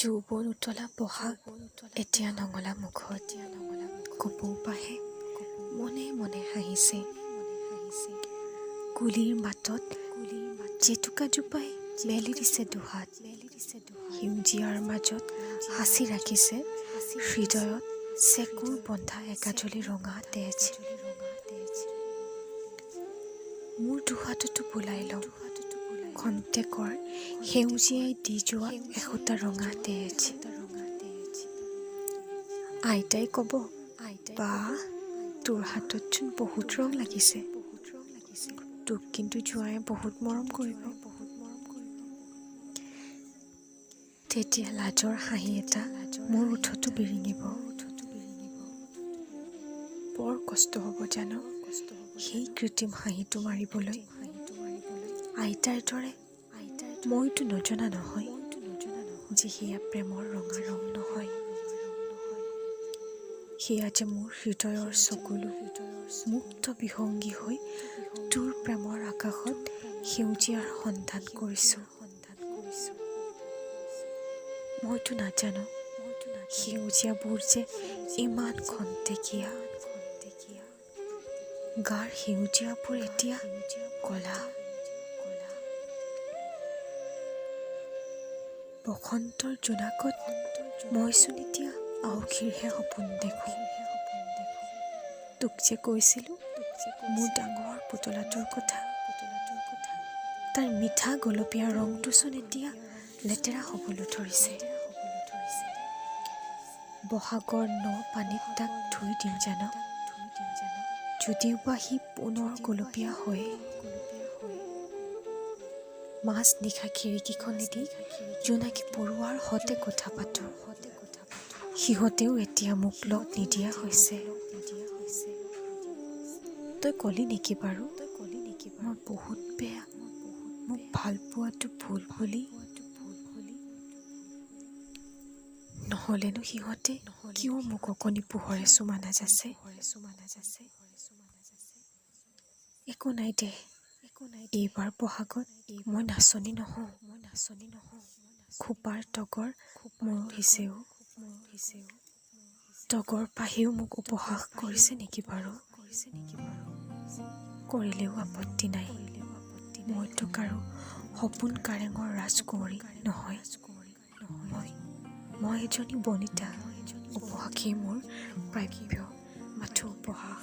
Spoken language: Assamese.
যৌৱন উতলা বহাগ এতিয়া নঙলা মুখত, কপৌ পাহে মনে মনে হাঁহিছে। কুলিৰ মাতত জেতুকা জোপাই মেলি দিছে দুহাত, সেউজীয়াৰ মাজত সাঁচি ৰাখিছে হৃদয়ত চেকুৰ বন্ধা একাজলি ৰঙা তেজ। মোৰ দুহাততো বোলাই লওঁ খন্তেকৰ সেউজীয়াই দি যোৱা এসোঁতা ৰঙা তেজ। আইতাই ক'ব, বা তোৰ হাততচোন বহুত ৰং লাগিছে, তোক কিন্তু জোঁৱায়ে বহুত মৰম কৰিব। তেতিয়া লাজৰ হাঁহি এটা মোৰ ওঁঠতো বিৰিঙিব। বৰ কষ্ট হ'ব জান সেই কৃত্ৰিম হাঁহিটো মাৰিবলৈ। আইতাৰ দৰে মইতো নজনা নহয় যে সেয়া প্ৰেমৰ ৰঙা ৰং নহয়, সেয়া যে মোৰ হৃদয়ৰ চকুলো মুক্ত বিহংগী হৈ তোৰ প্ৰেমৰ আকাশত সেউজীয়াৰ সন্ধান কৰিছোঁ। মইতো নাজানো সেউজীয়াবোৰ যে ইমান খন্তেকীয়া। গাৰ সেউজীয়াবোৰ এতিয়া ক'লা। বসন্তৰ জোনাকত মইচোন এতিয়া আউসীৰহে সপোন দেখোঁ। তোক যে কৈছিলোঁ মোৰ ডাঙৰ পুতলাটোৰ কথা, তাৰ মিঠা গোলপীয়া ৰংটোচোন এতিয়া লেতেৰা হ'বলৈ ধৰিছে। বহাগৰ ন পানীত তাক ধুই দিম জান, যদিওবা সি পুনৰ গোলপীয়া হয়। মাজ নিশা খিৰিকীখনেদি জোনাকী পৰুৱাৰ সতে কথা পাতোঁ, সিহঁতেও এতিয়া মোক লগ নিদিয়া হৈছে। তই ক'লি নেকি বাৰু মই বহুত বেয়া, মোক ভাল পোৱাটো ভুল বুলি? নহ'লেনো সিহঁতে কিয় মোক অকণি পোহৰে চুমা নাযাচে? একো নাই দে, এইবাৰ বহাগত মই নাচনী নহওঁ। খোপাৰ তগৰ মৰহিছেও, তগৰ পাহিও মোক উপহাস কৰিছে নেকি বাৰু? কৰিলেও আপত্তি নাই, মইতো কাৰো সপোন কাৰেঙৰ ৰাজকুঁৱৰী নহয়। মই এজনী বনিতা, উপহাসেই মোৰ প্ৰাপ্য, মাথো উপহাস।